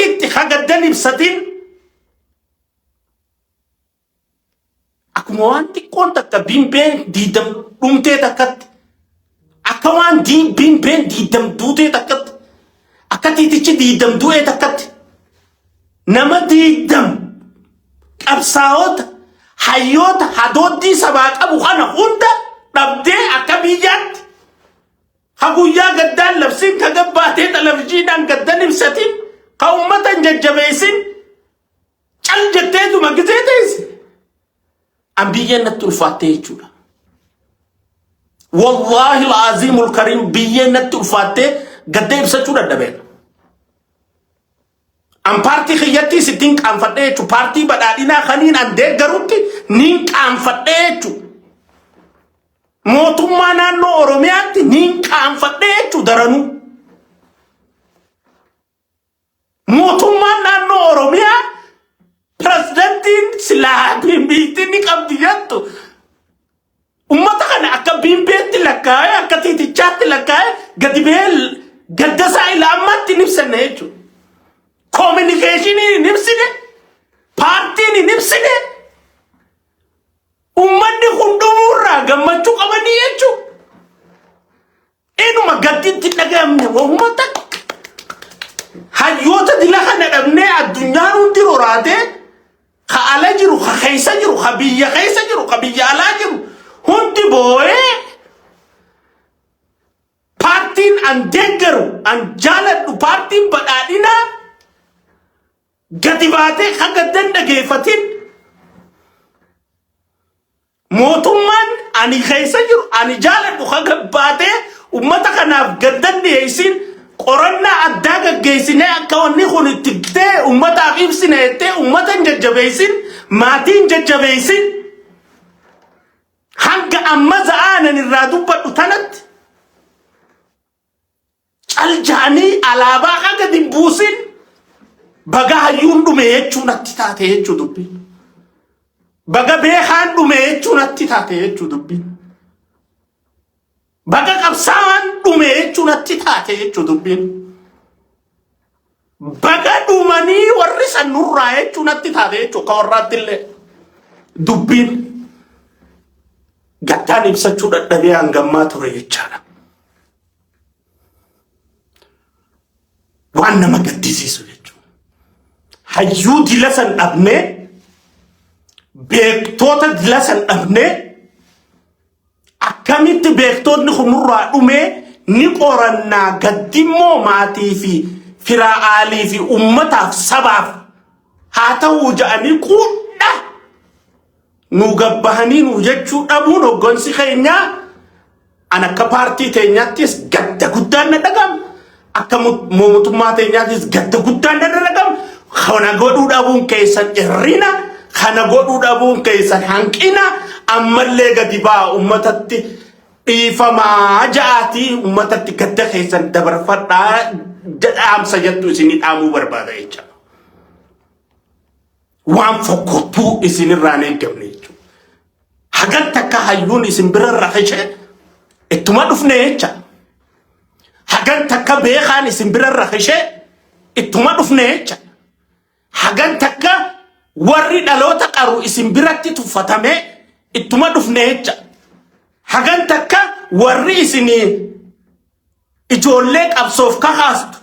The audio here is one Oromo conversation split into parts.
paartiitti ka gaddan ibsatin akkuma waan xiqqoon takka bimbeen diidam dhumtee takkatti akka waan bimbeen diidam duutee takkatti akka tiitichi diidam du'ee takkatti nama diidam qabsaa'ota hayyoota hadooddii sabaa qabu kana hunda dhabdee akka biyyaatti ka guyyaa gaddaan labsiin ka gabbaatee televizyiinaan gaddan ibsatin ka ummata hin jajjabeessin cal jetteetuma gizee teesse an biyyeen natti ulfaattee jechuudha. Wallaahi al-aziimul kariim biyyeen natti ulfaattee gadda ibsachuu dadhabeera. An paartii kiyyattis ittiin qaanfadhee jechuudha. Paartii badhaadhinaa kaniin an deeggarutti niin qaanfadhee jechuudha. Mootummaa naannoo Oromiyaatti niin qaanfadhee jechuudha daranuu. Mootummaan naannoo Oromiyaa pirezidantiin silaa biittiin ni qabdi jettu. Ummata kana akka biimbeetti lakkaa'ee akka tiitichaatti lakkaa'ee gadi ba'ee gaddasaa ila ammaatti hin ibsanne jechuudha. Koominikeeshiniin hin ibsine, paartiin hin ibsine, ummanni kun dhumuurraa gammachuu qabanii jechuudha. Inuma gaddi itti hin dhaga'amne wahuma takka. Hayyoota dila kana dhabnee addunyaan hundi roraatee ka ala jiru, ka keessa jiru, ka biyya keessa jiru, ka biyya alaa jiru hundi boo'ee paartiin an deeggaru, an jaaladhu paartiin badhaadhinaa gadi baatee ka gaddan dhageeffatin Mootummaan ani keessa jiru ani jaaladhu kan gabbaatee uummata kanaaf gaddan dhiyeessin qorannaa addaa gaggeessinee akka wanni kun itti ta'e uummataaf ibsine jettee uummata hin jajjabeessin maatii hin jajjabeessin hanga amma za'aanan irraa dubbadhu tanatti cal ja'anii alaabaa haga gadi hin buusin baga hayyuun dhume jechuu natti taate jechuu dubbiin. Baga beekaan dhume jechuu natti taate jechuu dubbiin. Baga qabsaa'aan dhume jechuu natti taate jechuu dubbiin. Baga dhumanii warri san nurraa jechuu natti taate jechuu akka warraatti illee dubbiin gaddaan ibsachuu dadhabee hangammaa ture jechaadha. Waan nama gaddisiisu jechuudha. Hayyuu dila san dhabnee beektoota dila san dhabnee akkamitti beektoonni kun nurraa dhumee ni qorannaa gaddimmoo maatii fi firaa'aalii fi ummataaf sabaaf haa ta'uu ja'anii quudha nuu gabbahanii nuu jechuu dhabuun hoggansi keenyaa an akka paartii teenyaattis gadda guddaan na dhaga'ama. Akka mootummaa teenyaattis gadda guddaan na dhaga'ama. Kana godhuu dhabuun keessan irrina, kana godhuu dhabuun keessan hanqina, ammallee gadi ba'a uummatatti dhiifamaa ja'aatii uummatatti gadda keessan dabarfadhaa jedhaamsa jettu isinii dhaamuu barbaada jecha. Waan fokkottuu isinirraa hin eeggamne jechuudha. Hagan takka hayyuun isin bira rakishe ittuma dhufne jecha. Hagan takka beekaan isin bira rakishe ittuma dhufne jecha. Hagan takka warri dhaloota qaru isin biratti tuffatame ittuma dhufne jecha. Hagan takka warri isinii ijoollee qabsoof kakaastu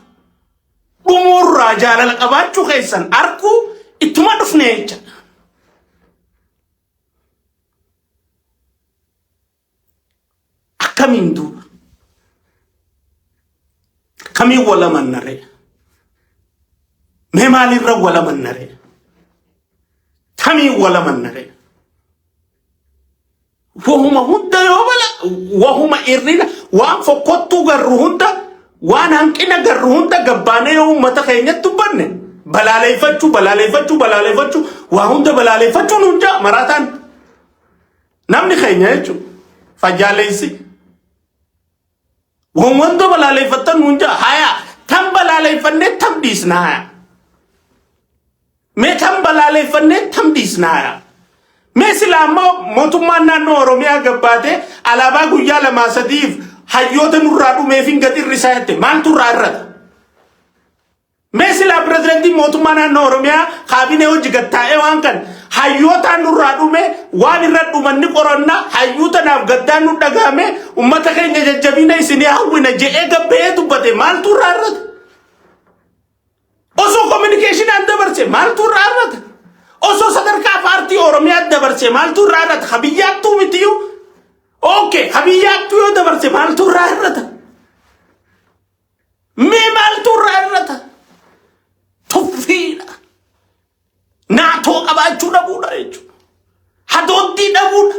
dhumuurraa jaalala qabaachuu keessan arkuu ittuma dhufne jecha. Akkamiin duuba? Akkamiin wal amannaree? Mee maalirra wal amannaree? Kamiin wal amannaree? Wahuma hunda yoo bala wahuma irrina waan fokkottuu garru hunda waan hanqina garru hunda gabbaanee yoo uummata keenyatti dubbanne balaaleeffachuu balaaleeffachuu balaaleeffachuu waa hunda balaaleeffachuu nuun ja'a maraataan namni keenya jechuudha fayyaaleessi. Waan hunda balaaleeffattan nuun ja'a haya tan balaaleeffannee tam dhiisna haya. Mee tan balaaleeffannee tam dhiisna haya. Mee silaa ammoo mootummaan naannoo Oromiyaa gabbaatee alaabaa guyyaa lamaa sadiif hayyoota nurraa dhumeef hin gad irrisaa jette maaltu irraa irrata? Mee silaa pirezidantiin Pirezidaantiin mootummaa naannoo Oromiyaa kaabinee hojii gattaa'ee waan kan hayyootaan nurraa dhume, waan irra dhuman ni qoranna, hayyuu tanaaf gaddaan nu dhagahame, ummata keenya jajjabina isinii hawwina je'ee gabba'ee dubbate, maaltu irraa irrata? Osoo communicationaan dabarse maaltu irraa irrata? Osoo sadarkaa paartii Oromiyaa dabarse maaltu irraa irrata? Ka biyyaattuu mitiyyuu. Okay, ka biyyaattuu yoo dabarse maaltu irraa irrata? Mee maaltu irraa irrata? Tuffiidha. Naatoo qabaachuu dhabuudha jechuudha. Hadooddii dhabuudha.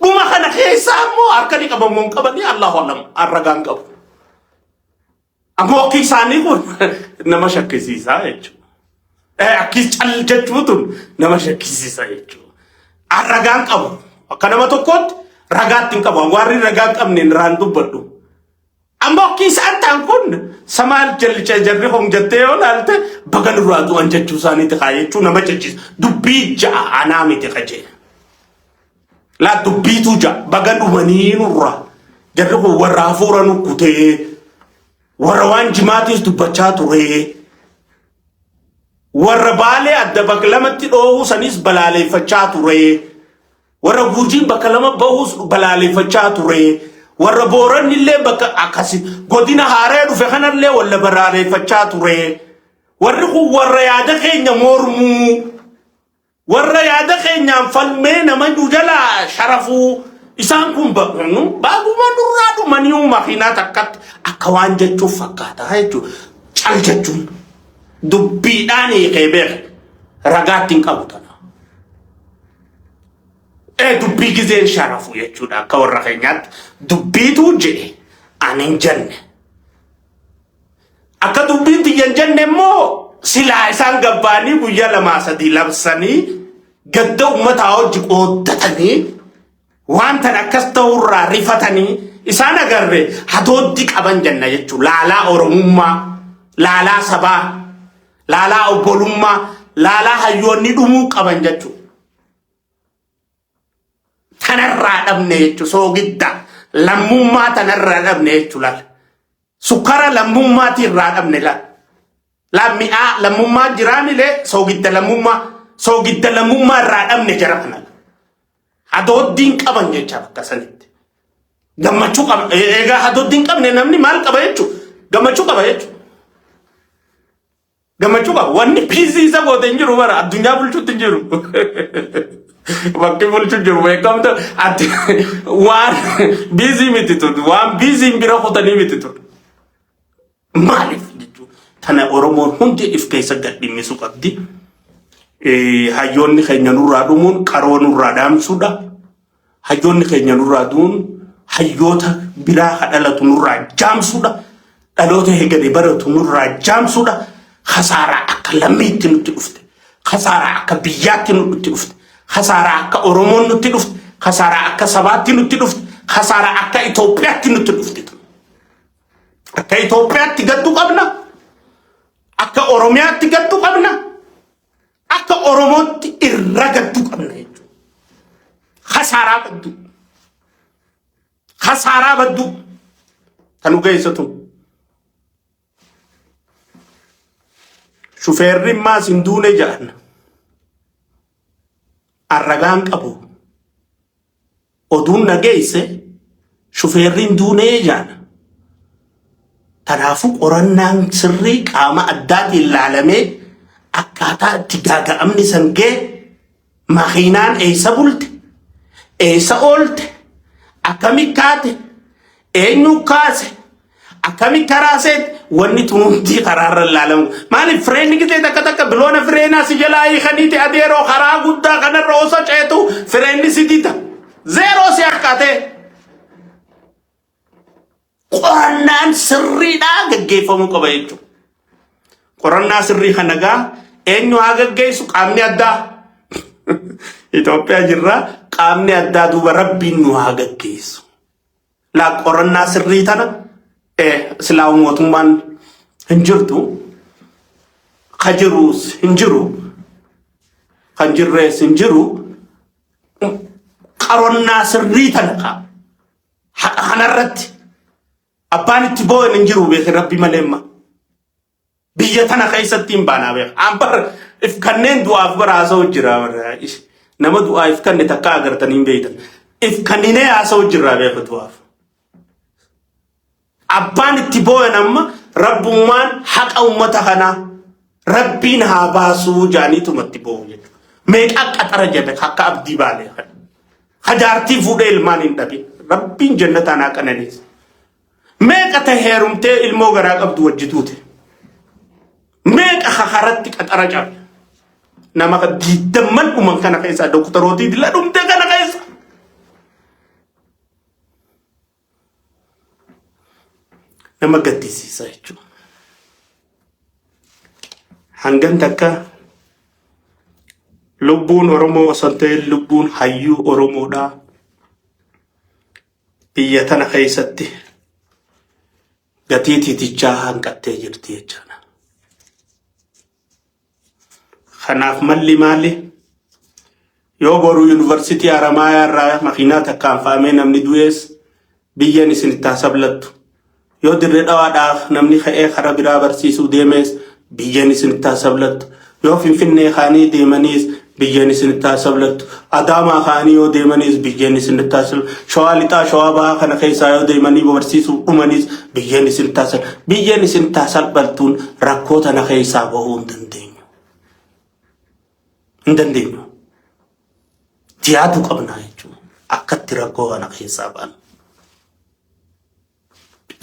Dhuma kana keessaa immoo harka ni qabamu hin qabanii, Allahu alam, arragaan qabu. Ammoo akki isaanii kun nama shakkisiisaa jechuudha. Akki cal jechuutu nama shakkisiisa jechuudha. Arragaan qabu. Akka nama tokkootti ragaatti hin qabu. Warri ragaa hin qabne irraan dubbadhu. Ammoo akki isaan ta'an kun samaal jallicha jarri hong jettee yoo ilaalte, baga nurraa du'an jechuu isaaniiti kaa jechuu nama jechiisa. Dubbii ja'a, anaa miti qajee. Laa, dubbiitu ja'a, baga dhumanii nurraa. Jarri kun warra hafuura nukkutee, warra waan jimaatiis dubbachaa ture. Warra Baalee adda bakka lamatti dhoohuu sanis balaaleeffachaa ture. Warra Guujiin bakka lama bahuus balaaleeffachaa ture. Warra Booranni illee bakka akkasi godina haaree dhufe kanallee walla balaaleeffachaa ture. Warri kun warra yaada keenya mormuu, warra yaada keenyaan falmee nama nu jalaa sharafuu, isaan kun baaguma nurraa dhumanii makiinaa takkatti akka waan jechuuf fakkaata jechuudha. Cal jechuun dubbiidhaan hiikee beeka, ragaatti hin qabu tana. Dubbii gizeen sharafu jechuudha, akka warra keenyaatti dubbiitu jedhe, ani hin jenne. Akka dubbiin tiyya hin jenne immoo, silaa isaan gabbaanii guyyaa lamaa sadii labsanii, gadda uummataa hojii qooddatanii, waan tan akkas ta'urraa rifatanii isaan agarre, hadooddi qaban jenna jechuudha. Laalaa Oromummaa, laalaa sabaa, laalaa obbolummaa, laalaa hayyoonni dhumuu qaban jechuudha. Tanarraa dhabne jechuudha. Soogidda lammummaa tanarraa dhabne jechuudha. Laala. Sukkara lammummaatii irraa dhabne laala. Laa, mi'aa lammummaa jiraamilee, soogidda lammummaa, soogidda lammummaa irraa dhabne jara kana. Hadooddiin qaban jecha bakka sanitti. Gammachuu qaba. Egaa hadooddiin qabne namni maal qaba jechuudha? Gammachuu qaba jechuudha. Gammachuu qaba. Wanni piisii isa goote hin jiru bara addunyaa bulchuutti hin jiru. Bakki bulchu jiru beekamta ati waan biizii miti tun, waan biiziin bira kutanii miti tun. Maaliif jechuudha? Tana Oromoon hundi if keessa gad dhimmisuu qabdi. Hayyoonni keenya nurraa dhumuun qaroo nurraa dhaamsuudha. Hayyoonni keenya nurraa du'uun hayyoota biraa ka dhalatu nurraa jaamsuudha. Dhaloota hegade baratu nurraa jaamsuudha. Khasaaraa akka lammiitti nutti dhufte. Khasaaraa akka biyyaatti nutti dhufte. Khasaaraa akka Oromoon nutti dhufte. Khasaaraa akka sabaatti nutti dhufte. Khasaaraa akka Itoophiyaatti nutti dhufte. Akka Itoophiyaatti gaddu qabna. Akka Oromiyaatti gaddu qabna. Akka Oromootti irra gadduu qabna jechuudha. Khasaaraa badduu. Khasaaraa badduu. Kan nu geessatu. Shufeerri maas hin duune jedhan. Arragaan qabu. Oduun na geesse shufeerri hin duune jedhan. Kanaafuu qorannaan sirrii qaama addaatiin laalamee, akkaataa itti gaaga'amni san ga'e, makiinaan eessa bulte, eessa oolte, akkami kaate, eenyu kaase, akkami karaa seete, wanni tun hundi karaarra ilaalamu. Maaliif fireenni gisee takka takka biloona fireenaa si jalaa hiikaniiti, adeeroo, karaa guddaa kanarra osoo ceetu fireenni si dida. Zeeroo si harkaatee. Qorannaan sirriidhaa gaggeeffamuu qaba jechuudha. Qorannaa sirrii kana gaa eenyu haa gaggeessu? Qaamni addaa. Itoophiyaa jirra, qaamni addaa duuba rabbiin nu haa gaggeessu. Laa, qorannaa sirrii tana silaa mootummaan hin jirtu, ka jiruus hin jiru, kan jirrees hin jiru, qorannaa sirrii tana kaa haqa kanarratti abbaan itti boo'an hin jiru, beekin rabbi malee amma. Biyya tana keessatti hin baanaa beeka. An bar if kanneen du'aaf bara haasa'u jira. Nama du'aa if kanne takka agartanii hin beektan. If kanninee haasa'u jirra beeka du'aaf. Abbaan itti booyan amma rabbummaan haqa ummata kanaa rabbiin haa baasuu jaaniituma itti boo'u jechuudha. Meeqa qaxara jedhe akka abdii baalee kana. Hajaartii fuudhee ilmaan hin dhabin. Rabbiin jannataan haa qananiisu. Meeqa ta heerumtee ilmoo garaa qabdu wajji duute. Meeqa hakaratti qaxara cabe. Nama diidamman dhuman kana keessa doktorootii dila dhumte kana keessa. Nama gaddisiisa jechuudha. Hangan takka lubbuun Oromoo osoo hin ta'in lubbuun hayyuu Oromoodhaa biyya tana keessatti gatii tiitichaa hanqattee jirti jechaadha. Kanaaf malli maali? Yoo boru yuunivarsiitii Haramaayaa irraa makiinaa takkaan fe'amee namni du'ees biyyeen isin itti haa sablattu. Yoo dirree dhawaadhaaf namni ka'ee karaa biraa barsiisuu deemees biyyeen isin itti haa sablattu. Yoo Finfinnee kaanii deemaniis biyyeen isin itti haa sablattu. Adaamaa kaanii yoo deemaniis biyyeen isin itti haa sablattu. Shawaa lixaa shawaa bahaa kana keessaa yoo deemanii barsiisuu dhumaniis biyyeen isin itti haa sablattu. Biyyeen isin itti haa salphattuun rakkoo tana keessaa bahuu hin dandeenyu. Hin dandeenyu. Yaaduu qabna jechuudha. Akkatti rakkoo kana keessaa baanu.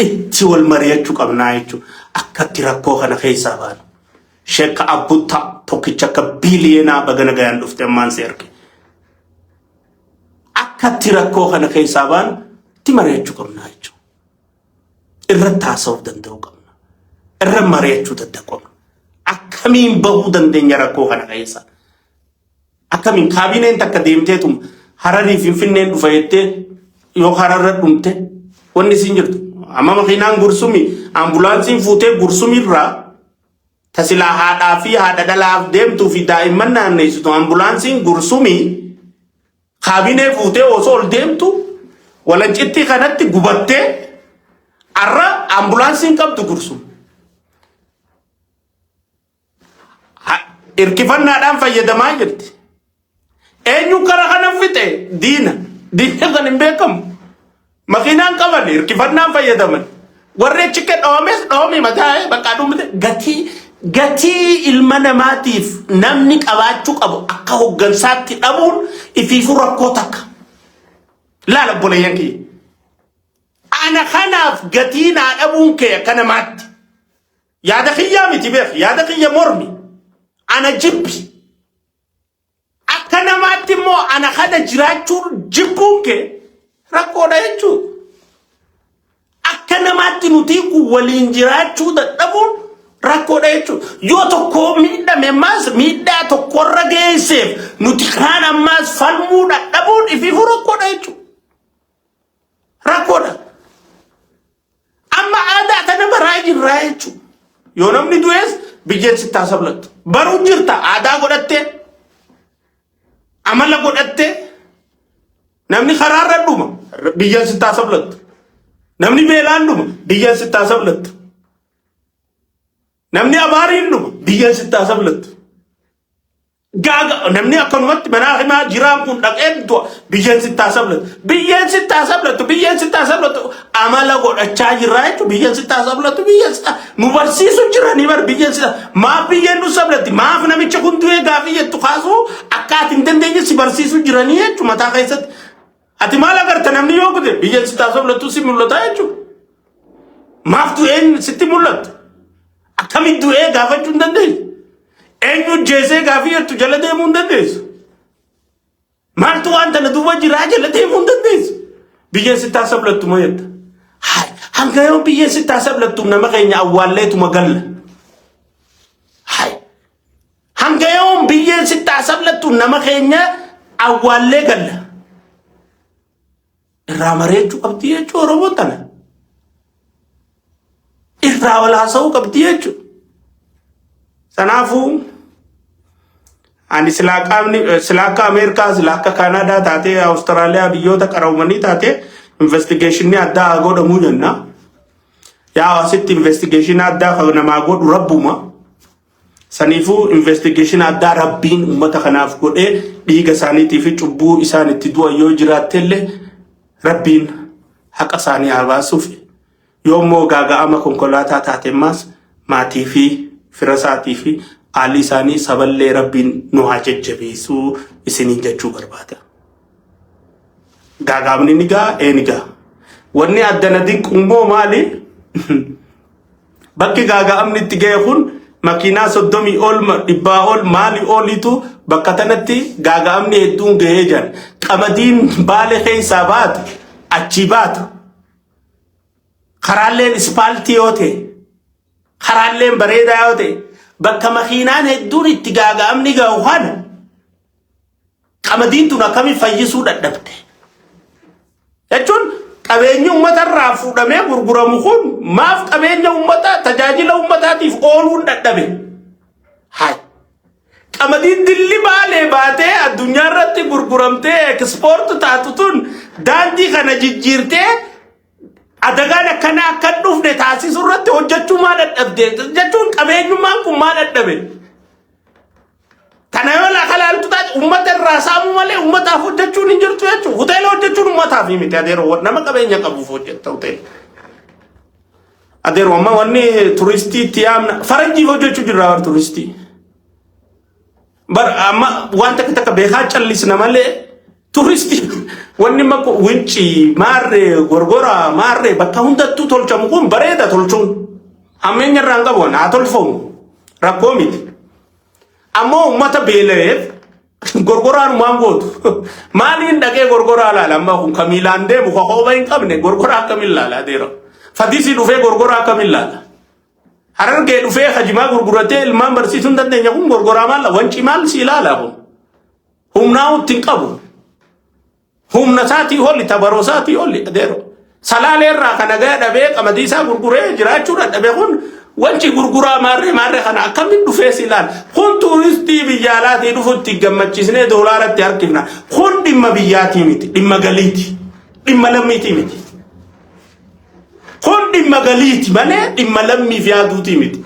Itti wal mari'achuu qabnaa jechuudha. Akkatti rakkoo kana keessaa baanu. Sheekka Abbuttaa tokkicha akka biiliyeenaa baga nagayaan dhufte ammaan si arge. Akkatti rakkoo kana keessaa baanu itti mari'achuu qabnaa jechuudha. Irratti haasa'uu danda'uu qabna. Irra mari'achuu danda'uu qabna. Akkamiin bahuu dandeenya rakkoo kana keessaa? Akkamiin kaabineen takka deemteetuma Hararii Finfinneen dhufa jettee yoo hararra dhumte wanni isin jirtu. Amma makiinaan gursumi ambulaansiin fuutee gursumirraa tasilaa haadhaa fi haadha dhalaaf deemtuu fi daa'imman naanneessitu ambulaansiin gursumii kaabinee fuutee osoo ol deemtu walancittii kanatti gubattee arra ambulaansiin qabdu gursum. Hirkifannaadhaan fayyadamaa jirti. Eenyu kara kana fixe? Diina. Diina kan hin beekamu. Makiinaan qaban hirkifannaan fayyadaman. Warri achi akka dhawames dhawame mataa bakka dhumte gatii gatii ilma namaatiif namni qabaachuu qabu akka hoggansaatti dhabuun ifiifuu rakkoo takka. Laala obboleeyyan kiyya. Ana kanaaf gatii naa dhabuun kee akka namaatti. Yaada kiyyaa miti beek, yaada kiyya mormi. Ana jibbi. Akka namaatti immoo ana kana jiraachuu jibbuun kee rakkoodha jechuudha. Akka namaatti nuti kun waliin jiraachuu dadhabuun rakkoodha jechuudha. Yoo tokko miidhame ammaas miidhaa tokkorra geesseef nuti kaan ammaas falmuu dadhabuun ifiifuu rakkoodha jechuudha. Rakkoodha. Amma aadaa tana baraa jirraa jechuudha. Yoo namni du'es biyyeen sitti haa sablattu. Baruu jirta aadaa godhattee amala godhattee namni karaarra dhuma biyyeen sitti haa sablattu. Namni beelaan dhuma biyyeen sitti haa sablattu. Namni abaariin dhuma biyyeen sitti haa sablattu. Gaaga namni akkanumatti manaa himaa jiraan kun dhaqee du'a biyyeen sitti haa sablattu. Biyyeen sitti haa sablattu. Biyyeen sitti haa sablattu. Amala godhachaa jirraa jechuudha. Biyyeen sitti haa sablattu. Biyyeen sitti nu barsiisu jiranii bar biyyeen sitti maaf biyyeen nu sablatti maaf namicha kun du'ee gaafii jettu kaasuu akka ati hin dandeenye si barsiisu jiranii jechuudha mataa keessatti. Ati maal agarta namni yoo kute biyyeen sitti haa sablattu si mul'ata jechuudha. Maaf du'een sitti mul'atu? Akkamitti du'ee gaafachuu hin dandeessu? Eenyu jeesee gaafii jettu jala deemuu hin dandeessu? Maaltu waan tana duuba jiraa jala deemuu hin dandeessu? Biyyeen sitti haa sablattu moo jetta? Hayi, hanga yoo biyyeen sitti haa sablattu nama keenya awwaalleetuma galla. Hayi, hanga yoom biyyeen sitti haa sablattu nama keenya awwaallee galla. Irraa mareechuu qabdi jechuu Oromoon tana. Irraa wal haasa'uu qabdi jechuudha. Sanaafuu ani silaa qaamni silaa akka Ameerikaa silaa akka Kaanaadaa taatee Awustiraaliyaa biyyoota qaroomanii taatee investigeeshinii addaa haa godhamuu jenna. Yaa asitti investigation addaa kan namaa godhu rabbuma. Saniifuu investigation addaa rabbiin uummata kanaaf godhee dhiiga isaaniitii fi cubbuu isaan itti du'an yoo jiraattellee rabbiin haqa isaanii haa baasuuf. Yoo immoo gaaga'ama konkolaataa taatemmaas maatii fi fira isaatii fi haalli isaanii saballee rabbiin nu haa jajjabeessuu isiniin jechuu barbaada. Gaagaamni ni gaa ee ni gaa. Wanni addana dinqu immoo maali? Bakki gaaga'amni itti ga'e kun makiinaa 30 ol 100 ol maali oliitu bakka tanatti gaaga'amni hedduun ga'ee jiran. Qamadiin Baale keessaa baatu achii baatu. Karaalleen ispaaltii yoo ta'e, karaalleen bareedaa yoo ta'e, bakka makiinaan hedduun itti gaaga'amni ga'u kana qamadiin tun akkamiin fayyisuu dadhabte? Jechuun qabeenyi uummatarraa fuudhamee gurguramu kun maaf qabeenya uummataa tajaajila uummataatiif ooluun dadhabe? Hayi. Qamadiin dilli Baalee baatee addunyaa irratti gurguramtee export taatu tun daandii kana jijjiirtee adagaan akkanaa akka hin dhufne taasisuu irratti hojjechuu maa dadhabde? Jechuun qabeenyummaan kun maa dadhabe? Kana yoo lafa laaltu taate uummata irraa saamuu malee uummataaf hojjechuun hin jirtu jechuudha. Hoteela hojjechuun uummataaf miti adeeroo, nama qabeenya qabuuf hojjetta hoteela. Adeeroo, amma wanni turistii itti yaamna faranjiif hojjechuu jirra bar turistii. Bar amma waan takka takka beekaa callisna malee turistii wanni makko Wincii maarree Gorgora maarree bakka hundattuu tolchamu kun bareeda tolchuun. Hammeenya irraa hin qabu, haa tolfamu, rakkoo miti. Ammoo uummata beela'eef Gorgoraan waan gootu. Maaliin dhaqee Gorgoraa laala? Amma kun kamiilaan deemu ka kooma hin qabne Gorgoraa akkamiin laala adeera? Fadisii dhufee Gorgoraa akkamiin laala? Harargee dhufee hajimaa gurguratee ilmaan barsiisuu hin dandeenya kun Gorgoraa maal Wancii maal si ilaala kun? Humnaa itti hin qabu. Humna isaatii oli, tabaroo isaatii oli adeero. Salaalee irraa kana gaya dhabee qamadii isaa gurguree jiraachuu dadhabe kun Wanci gurguraa maarree maarree kana akkamiin dhufee si ilaala? Kun tuuristii biyya alaatii dhufutti gammachiisnee doolaaratti harkifna. Kun dhimma biyyaatii miti, dhimma galiiti. Dhimma lammiitii miti. Kun dhimma galiiti malee dhimma lammiif yaaduutii miti.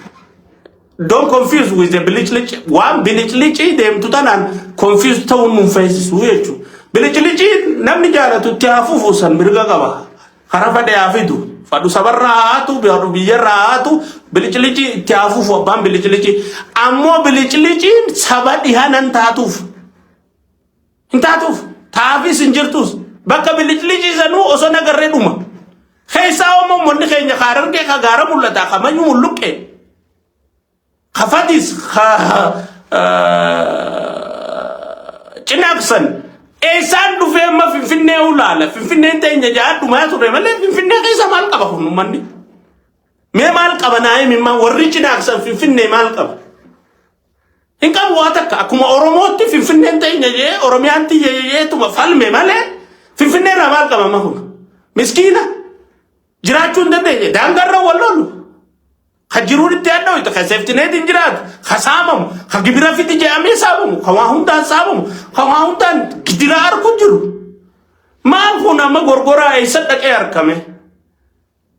Don't confuse with the biliclici. Waan biliclicii deemtu tanaan confuse ta'uun nun feesisu jechuudha. Biliclicii namni jaalatu itti haa fufu, san mirga qaba. Karaa fedhe haa fidu. Fadhu sabarraa haa haatu, fadhu biyyarraa haa haatu, biliclicii itti haa fufu abbaan biliclicii. Ammoo bilicliciin saba dhihanan taatuuf. Hin taatuuf. Taafis hin jirtus. Bakka biliclicii sanuu osoo nagarree dhuma. Keessaa immoo uummanni keenya ka Harargee ka gaara mul'ata, ka manyu mulluqqe. Ka Fadis ka Cinaaqsan. Eessaan dhufee amma Finfinnee ulaala? Finfinneen teenya ja'a dhumaa ture malee Finfinnee keessa maal qaba kun uummanni? Mee maal qaba naa himi? Warri Cinaaqsan Finfinnee maal qaba? Hin qabu waa takka. Akkuma Oromootti Finfinneen teenya jee, Oromiyaan tiyya jeetuma falme malee Finfinnee irraa maal qaba amma kun? Miskiina jiraachuu hin dandeenye, daangarra wal lolu. Ka jiruun itti hadhooytu, ka safety net hin jiraatu, ka saamamu, ka gibira fidi jedhamee saamamu, ka waa hundaan saamamu, ka waa hundaan gidiraa argu jiru. Maal kun amma Gorgoraa eessa dhaqee argame?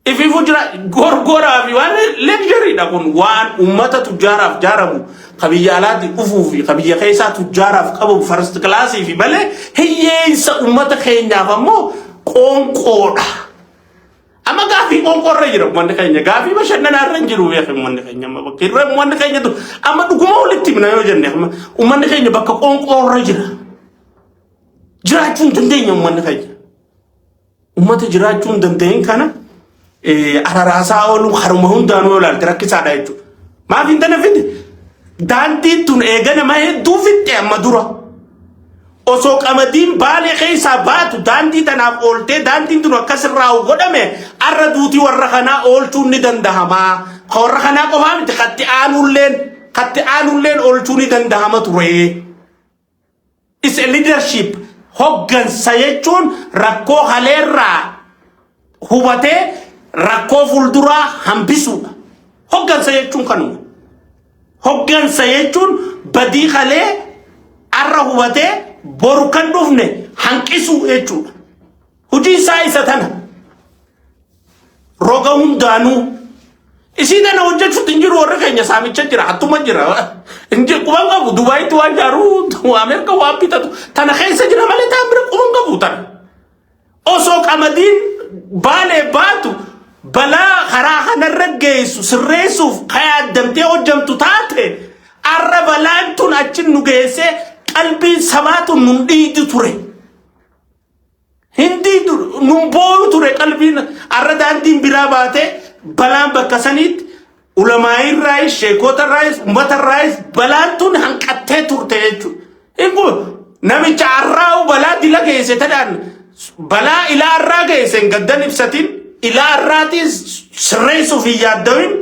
Ifiifuu jira Gorgoraa fi waan luxury dha kun, waan uummata tujjaaraaf jaaramu, ka biyya alaatii dhufuu fi ka biyya keessaa tujjaaraaf qabu first class fi malee hiyyeessa uummata keenyaaf ammoo qoonqoodha. Amma gaafii qoonqoorra jira uummanni keenya, gaafii bashannanaa irra hin jiru beeku uummanni keenya. Amma bakka irra uummanni keenya amma dhuguma walitti himna yoo jenne, amma uummanni keenya bakka qoonqoorra jira. Jiraachuu hin dandeenya uummanni keenya. Uummata jiraachuu hin danda'in kana araraasaa ooluun haruma hundaanuu yoo ilaalte rakkisaadha jechuudha. Maaf hin tana fide? Daandiin tun eega nama hedduu fixxe amma dura. Osoo qamadiin Baalee keessaa baatu daandii tanaaf ooltee daandiin tun akkasirraa godhame, arra duutii warra kanaa oolchuun ni dandahama. Ka warra kanaa qofaa miti, katti aanulleen oolchuu ni dandahama ture. Is a leadership. Hoggansa jechuun rakkoo haleerraa hubatee rakkoo fuulduraa hambisuudha. Hoggansa jechuun kanuma. Hoggansa jechuun badii kalee arra hubatee boru kan dhufne hanqisuu jechuudha. Hojii isaa isa tana. Roga hundaanuu Isii tana hojjechuutti hin jiru warri keenya saamicha jira hattuma jira. Hin jiru quban qabu Dubaayitti waan jaaru Ameerika waan bitatu tana keessa jira malee taan bira quban qabu tana. Osoo qamadiin baalee baatu balaa karaa kanarra geessu sirreessuuf kayaaddamtee hojjamtu taate arra balaan tun achi nu geessee qalbiin sabaa tun nun dhiidu ture. Hin diidu nun booyu ture qalbiin arra daandiin biraa baatee balaan bakka saniitti ulamaayirraayis sheekotarraayis uummatarraayis balaan tun hanqattee turte jechuudha. Hin kun namicha arraa'u balaa dila geesse tadhaan balaa ilaa arraa geesse hin gaddan ibsatin ilaa arraatis sirreessuuf hin yaaddawin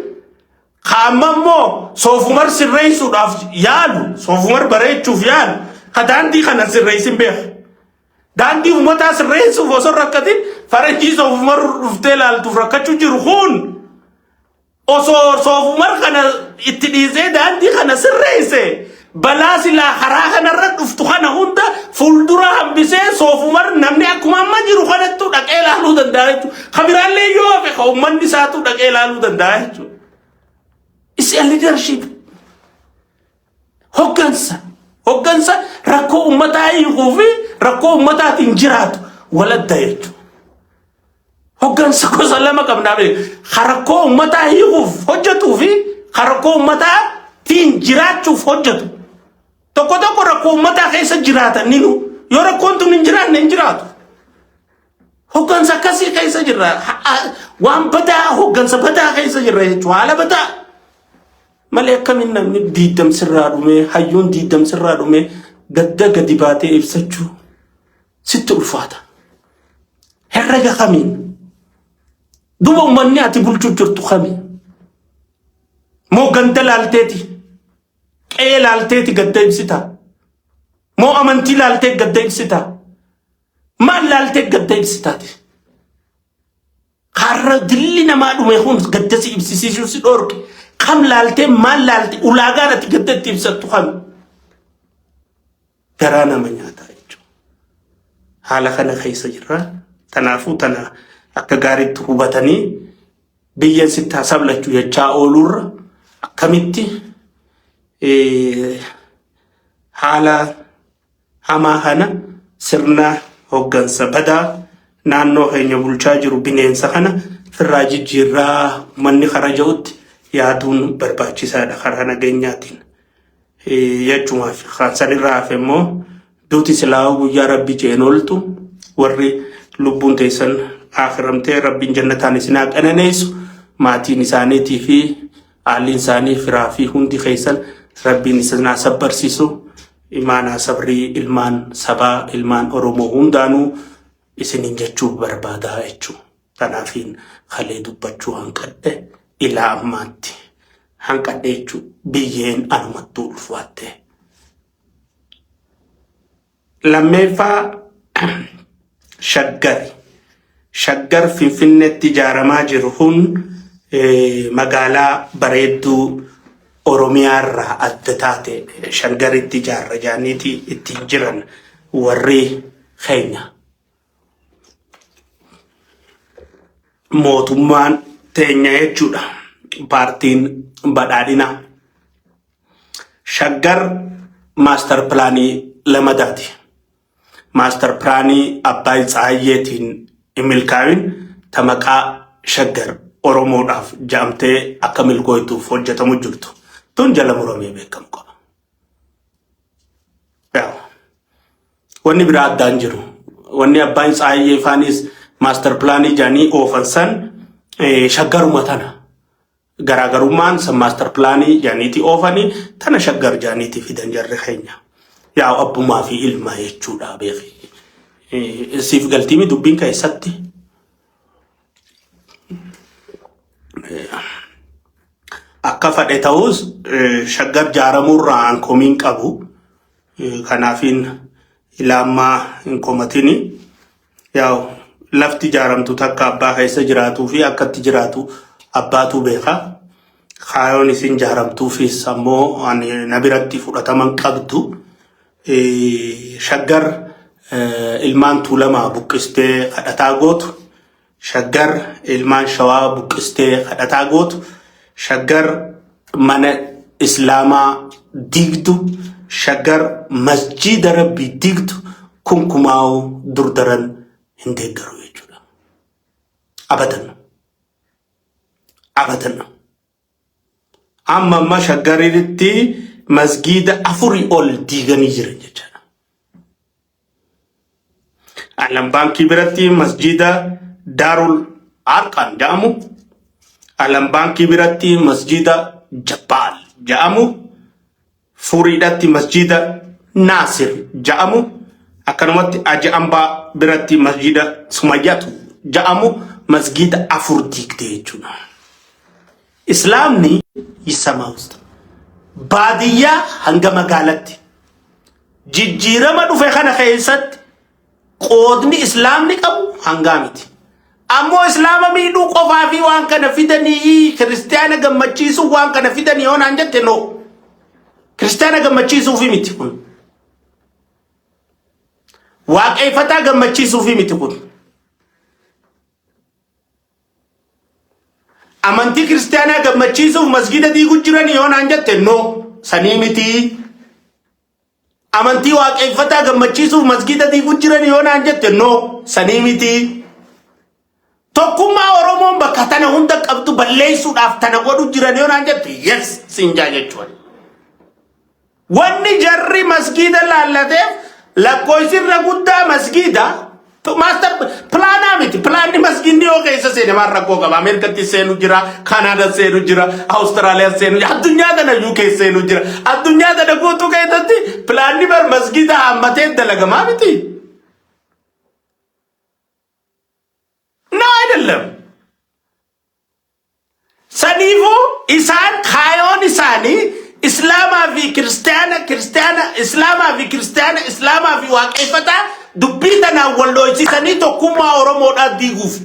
ka amma immoo soofumar sirreessuudhaaf yaalu soofumar bareechuuf yaalu ka daandii kana sirreessin beeka. Daandii uummataa sirreessuuf osoo hin rakkatin faranjii soofumar dhuftee laaltuuf rakkachuu jiru kun osoo soofumar kana itti dhiisee daandii kana sirreesse balaa silaa karaa kanarra dhuftu kana hunda fuuldura hambisee soofumar namni akkuma amma jiru kanattu dhaqee ilaaluu danda'a jechuudha. Kan biraallee yoo hafe kan uummanni isaatu dhaqee ilaaluu danda'a jechuudha. It's a leadership. Hoggansa. Hoggansa rakkoo uummataa hiikuu fi rakkoo uummataatiin jiraatu waladda jechuudha. Hoggansa gosa lama qabnaa beeku. Rakkoo uummataa hiikuuf hojjetuu fi rakkoo uummataatiin jiraachuuf hojjetu. Tokko tokko rakkoo uummataa keessa jiraatan ninu yoo rakkoon tun hin jiraanne hin jiraatu. Hoggansa akkasii keessa jirra. Waan badaa hoggansa badaa keessa jirra jechuudha. Haala badaa. Malee akkamiin namni diiddamsirraa dhumee hayyuun diiddamsirraa dhumee gadda gadi baatee ibsachuu sitti ulfaata. Herrega kamiin? Duba uummanni ati bulchuu jirtu kami? Moo ganda laalteeti? Qe'ee laalteeti gadda ibsita? Moo amantii laaltee gadda ibsita? Maal laaltee gadda ibsitaati? Karra dilli namaa dhume kun gadda si ibsisiisuu si dhorke. Kam laaltee maal laalte ulaagaan ati gadda itti ibsattu kami? Garaa nama nyaataa jechuudha. Haala kana keessa jirra. Kanaafuu tana akka gaariitti hubatanii biyya sitti haa sablachuu jechaa ooluurra akkamitti haala hamaa kana sirna hoggansa badaa naannoo keenya bulchaa jiru bineensa kana firraa jijjiirraa manni karaa ja'utti yaaduun barbaachisaadha karaa nageenyaatiin. Jechumaaf kan sanirraa hafe immoo duuti silaa guyyaa rabbi jeen ooltu warri lubbuun teessan akhiramtee rabbiin jannataan isin haa qananeessu maatiin isaaniitii fi aaliin isaanii firaa fi hundi keessan rabbiin isin haa sabbarsiisu imaanaa sabrii ilmaan sabaa ilmaan Oromoo hundaanuu isiniin jechuu barbaadaa jechuu. Kanaafiin kalee dubbachuu hanqadhe ilaa ammaatti hanqadhe jechuu biyyeen anumattuu ulfaatte. Lammeeffaa shaggari. Shaggar Finfinneetti ijaaramaa jiru kun magaalaa bareedduu Oromiyaarraa adda taate shaggaritti ijaarra jaaniiti ittiin jiran warri keenya. Mootummaan teenya jechuudha. Paartiin badhaadhinaa. Shaggar maastar pilaanii lamadaati. Maastar pilaanii Abbaay Tsahayyeetiin hin milkaa'in ta maqaa Shaggar Oromoodhaaf ja'amtee akka milkooytuuf hojjetamu jirtu. Tun jala muramee beekamu qaba. Wanni biraa addaan jiru. Wanni Abbaay Tsahayyee faanis maastar pilaanii jaanii oofan san shaggaruma tana. Garaagarummaan san maastar pilaanii jaaniitii oofanii tana shaggar jaaniitii fidan jarri keenya. Yaa abbumaa fi ilma jechuudha beeki. Siif galtiimi dubbiin keessatti. Akka fadhe ta'us shaggar jaaramuurraa an komiin qabu. Kanaafiin ilaammaa hin komatini. Yaa'u lafti ijaaramtu takka abbaa keessa jiraatuu fi akka itti jiraatu abbaatu beeka. Kaayoon isin ijaaramtuufis ammoo ani na biratti fudhataman qabdu. Shaggar ilmaan Tuulamaa buqqistee kadhataa gootu. Shaggar ilmaan Shawaa buqqistee kadhataa gootu. Shaggar mana Islaamaa diigdu, Shaggar masjiida Rabbii diigdu kunkumaa'uu durdaran hin deeggaru jechuudha. Abadan. Abadan. Amma amma Shaggaritti masgiida afurii ol diiganii jiran jechaadha. Alam Baankii biratti masjiida Daarul Arqam jedhamu, Alam Baankii biratti masjiida Jabbaal jedhamu, Furiidhatti masjiida Naasir jedhamu, akkanumatti Aji Ambaa biratti masjiida Sumayyatu jedhamu masgiida afur diigde jechuudha. Islaamni ይሰማ ውስጥ baadiyyaa hanga magaalatti jijjiirama dhufe kana keessatti qoodni Islaamni qabu hangaa miti. Ammoo Islaama miidhuu qofaa fi waan kana fidanii kiristiyaana gammachiisuu waan kana fidanii yoo naan jette, no. Kiristiyaana gammachiisuufi miti kun. Waaqeffataa gammachiisuufi miti kun. Amantii kiristiyaanaa gammachiisuuf masgiida diiguu jiran yoo naan jette, no, sanii miti. Amantii waaqeffataa gammachiisuuf masgiida diiguu jiran yoo naan jette, no, sanii miti. Tokkummaa Oromoon bakka tana hunda qabdu balleessuudhaaf tana godhu jiran yoo naan jette, yes siin jaa jechuudha. Wanni jarri masgiida laallateef lakkoofsi irra guddaa masgiida master planaa miti. Planni masgiidni yoo keessa seene maal rakkoo qaba? Ameerikatti seenu jira, Kaanaada seenu jira, Awustiraaliyaa seenu jira, addunyaa tana UK seenu jira. Addunyaa tana guutuu keessatti planni bar masgiida haammatee dalagamaa miti. No, አይደለም። Saniifuu isaan kaayoon isaanii Islaamaa fi Kiristaana, Kiristaana, Islaamaa fi Kiristaana, Islaamaa fi Waaqeffataa dubbii tanaan wal dhoysisanii tokkummaa Oromoodhaa diiguuf.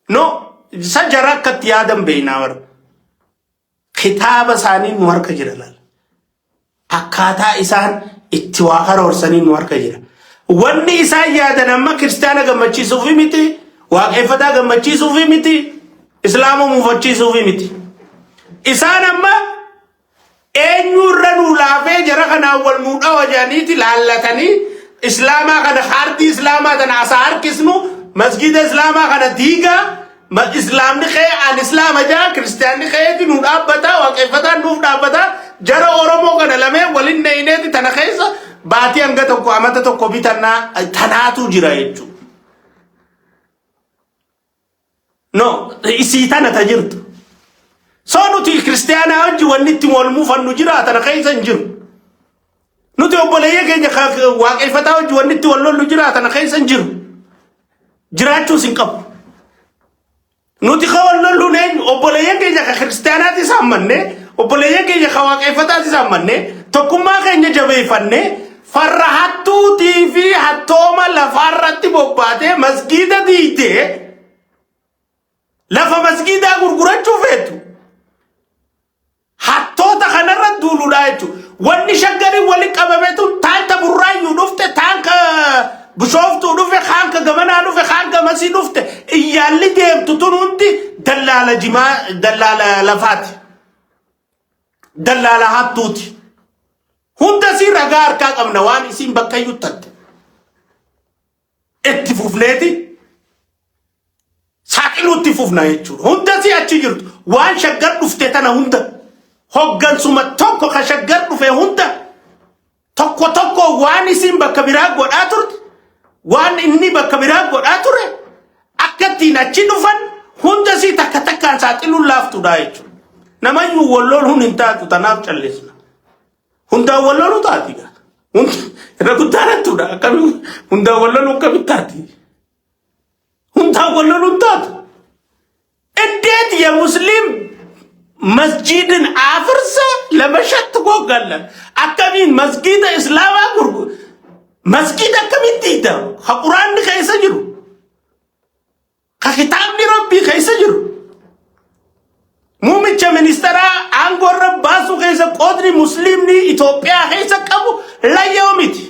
No, isa jara akkatti yaadan beeknaa bara. Kitaaba isaanii nu harka jira laala. Akkaataa isaan itti waa karoorsanii nu harka jira. Wanni isaan yaadan amma kiristaana gammachiisuufi miti, waaqeffataa gammachiisuufi miti, islaama muufachiisuufi miti. Isaan amma eenyu irra nuu laafee jara kanaan wal nuu dhawa jedhaniiti laallatanii islaamaa kana, kaartii islaamaa tana asaa harkisnu, masgiida islaamaa kana diigaa, islaamni kee an islaama jaa, kiristaanni keeti nu dhaabbata, waaqeffataan nuuf dhaabbata, jara Oromoo kana lameen walin neeyneeti tana keessa baatii hanga tokko amata tokko bitannaa tanaatu jira jechuudha. No, isii tana ta jirtu. So nuti kiristaanaa wajji wanni itti wal muufannu jira tana keessa hin jiru. Nuti obboleeyya keenya waaqeffataa wajji wanni itti wal lollu jira tana keessa hin jiru. Jiraachuus hin qabu. Nuti ka wal lolluun eenyu? Obboleeyyan keenya ka kiristaanaatis hammannee, obboleeyyan keenya ka waaqeffataatis hammannee, tokkummaa keenya jabeeffannee, farra hattuutii fi hattooma lafaarratti bobbaatee masgiida diigdee lafa masgiidaa gurgurachuu feetu. Hattoota kanarra duuluudha jechuudha. Wanni Shaggariin walitti qabame tun taanka Burraayyuu dhufte, taanka Bishooftuu dhufe, kaanka gamanaa dhufe, kaan gamasii dhufte, iyyaalli deemtu tun hundi dallaala jimaa, dallaala lafaati. Dallaala hattuuti. Hunda sii ragaa harkaa qabna waan isiin bakka iyyuu tatte. Itti fufneeti saaxiluutti fufna jechuudha. Hunda si achi jirtu waan Shaggar dhufte tana hunda, hoggansuma tokko ka Shaggar dhufe hunda, tokko tokko waan isin bakka biraa godhaa turte, waan inni bakka biraa godhaa ture, akka ittiin achi dhufan hunda si takka takkaan saaxiluun laaftuudha jechuudha. Namayyuu wal loluun hin taatu, tanaaf callisna. Hundaan wal loluu taati gaa. Irra guddaan hattuudha. Akkami hundaan wal loluu akkamitti taati? Hundaan wal loluun taatu. እንዴት የሙስሊም መስጂድን አፍርሰ ለመሸጥ ትጓጓለህ? Akkamiin masgiida islaamaa gurgu, masgiida akkamitti diida? Ka Quraanni keessa jiru, ka kitaabni Rabbii keessa jiru. Muummicha ministeeraa aangoo irra baasuu keessa qoodni musliimni Itoophiyaa keessa qabu layyoo miti.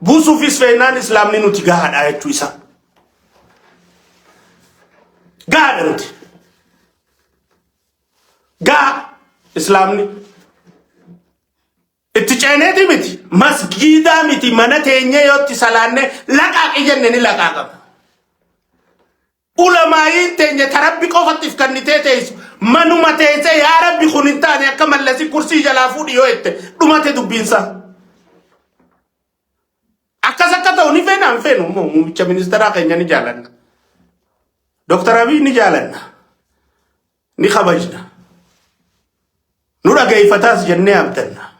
Buusuufis feennaan islaamni nuti gahaadha jechuu isaa. Gaadha nuti. Gaa islaamni. Itti ceeneeti miti. Masgiidaa miti mana teenyee yoo itti salaanne laqaaqi jenne ni laqaaqama. Ulamaayiin teenya ta Rabbi qofatti if kannitee teessu manuma teessee yaa Rabbi kun hin taane akka mallasi kursii jalaa fuudhi yoo jette dhumate dubbiinsaa. Akkas akka ta'u ni feena hin feenu immoo muummicha ministeeraa keenya ni jaalanna. Dooktar Abiy ni jaalanna. Ni kabajna. Nu dhageeffataas jennee abdanna.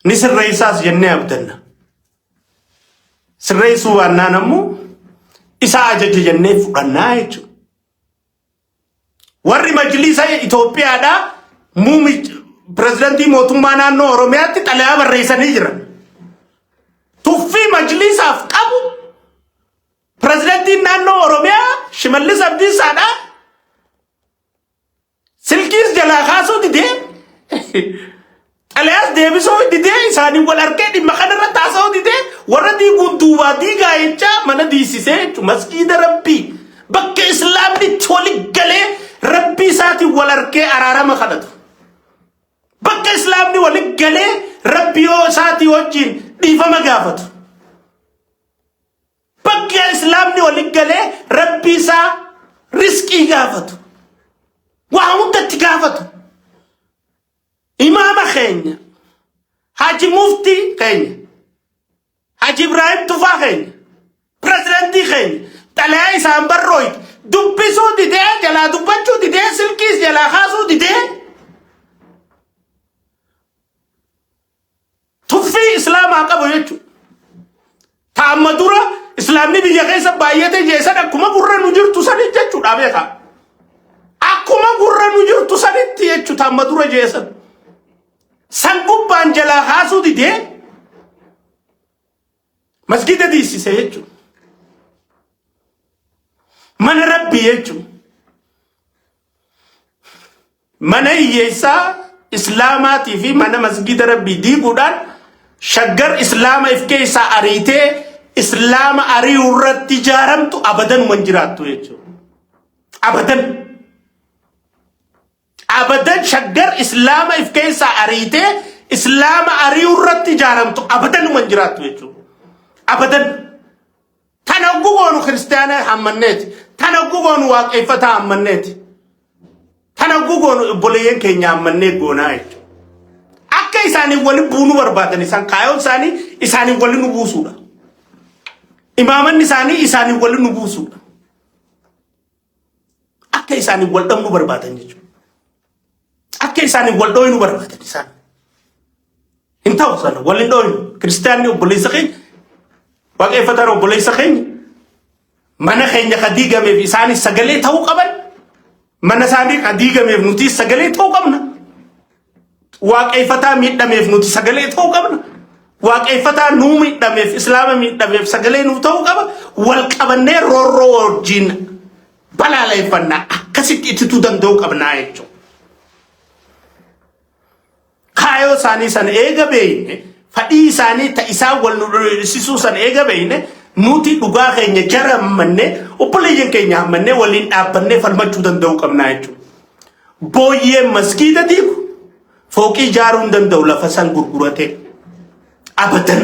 Ni sirreessaas jennee abdanna. Sirreessuu baannaan ammoo isaa ajaja jennee fudhannaa jechuudha. Warri majliisa Itoophiyaadhaa muumicha pirezidantii mootummaa naannoo Oromiyaatti xalayaa barreessanii jiran. Tuffii majliisaaf qabu pirezidantiin naannoo Oromiyaa Shimallis Abdiisaadhaa Silkiis jalaa kaasuu didee xalayaas deebisuu didee isaanii wal argee dhimma kanarratti haasa'uu didee warra diiguun duubaa diigaa jechaa mana diisisee jechuudha. Masgiida Rabbii bakka islaamni itti wali galee Rabbii isaatiin wal argee araarama kadhatu. Bakka islaamni wali galee Rabbii isaatii wajjin dhiifama gaafatu. Bakka islaamni wali galee Rabbii isaa risqii gaafatu. Waa hundatti gaafatu. Imaama keenya, Haji Muftii keenya, Haji Ibrahim Tufaa keenya, pirezidantii keenya, xalayaa isaan barrooyte dubbisuu didee, jalaa dubbachuu didee, silkiis jalaa kaasuu didee, tuffii islaamaa qabu jechuudha. Ta amma dura islaamni biyya keessa baay'ate jeessan akkuma gurra nu jirtu sanitti jechuudha beekaa. Akkuma gurra nu jirtu sanitti jechuudha amma dura jeessan. San gubbaan jalaa kaasuu didee masgida diisise jechuudha. Mana rabbii jechuudha. Mana hiyyeessaa Islaamaatii fi mana masgida Rabbii diiguudhaan shaggar Islaama if keessaa ariitee Islaama ari'uu irratti ijaaramtu abadanuma hin jiraattu jechuudha. Abadan. Abadan shaggar Islaama if keessaa ariitee Islaama ari'uu irratti ijaaramtu abadanuma hin jiraattu jechuudha. Abadan. Tana hogguu goonu kiristaana hammanneeti. Tana hogguu goonu waaqeffataa hammanneeti. Tana hogguu goonu obboleeyyan keenya hammannee goonaa jechuudha. Akka isaaniin wali buunuu barbaadan isaan kaayoon isaanii isaaniin wali nu buusuudha. Imaamanni isaanii isaaniin wali nu buusuudha. Akka isaaniin wal dhabnu barbaadan jechuudha. Akka isaaniin wal dhooynu barbaadan isaan. Hin ta'u sana wal hin dhooynu. Kiristaanni obboleessa keenya waaqeffataan obboleessa keenya mana keenya ka diigameef isaanis sagalee ta'uu qaban mana isaanii ka diigameef nuti sagalee ta'uu qabna. Waaqeffataa miidhameef nuti sagalee ta'uu qabna. Waaqeffataa nuu miidhameef islaama miidhameef sagalee nuu ta'uu qaba. Wal qabannee roorroo wajjin balaaleffannaa akkasitti ittituu danda'uu qabnaa jechuudha. Kaayoo isaanii sana eega beeyne fadhii isaanii ta isaan wal nu dhoksisuu sana eega beeyne nuti dhugaa keenya jara hammannee obboleeyyan keenya hammannee waliin dhaabbannee falmachuu danda'uu qabnaa jechuudha. Booyyeen masgiida diigu fooqii ijaaruu hin danda'u lafa san gurguratee. Abadan.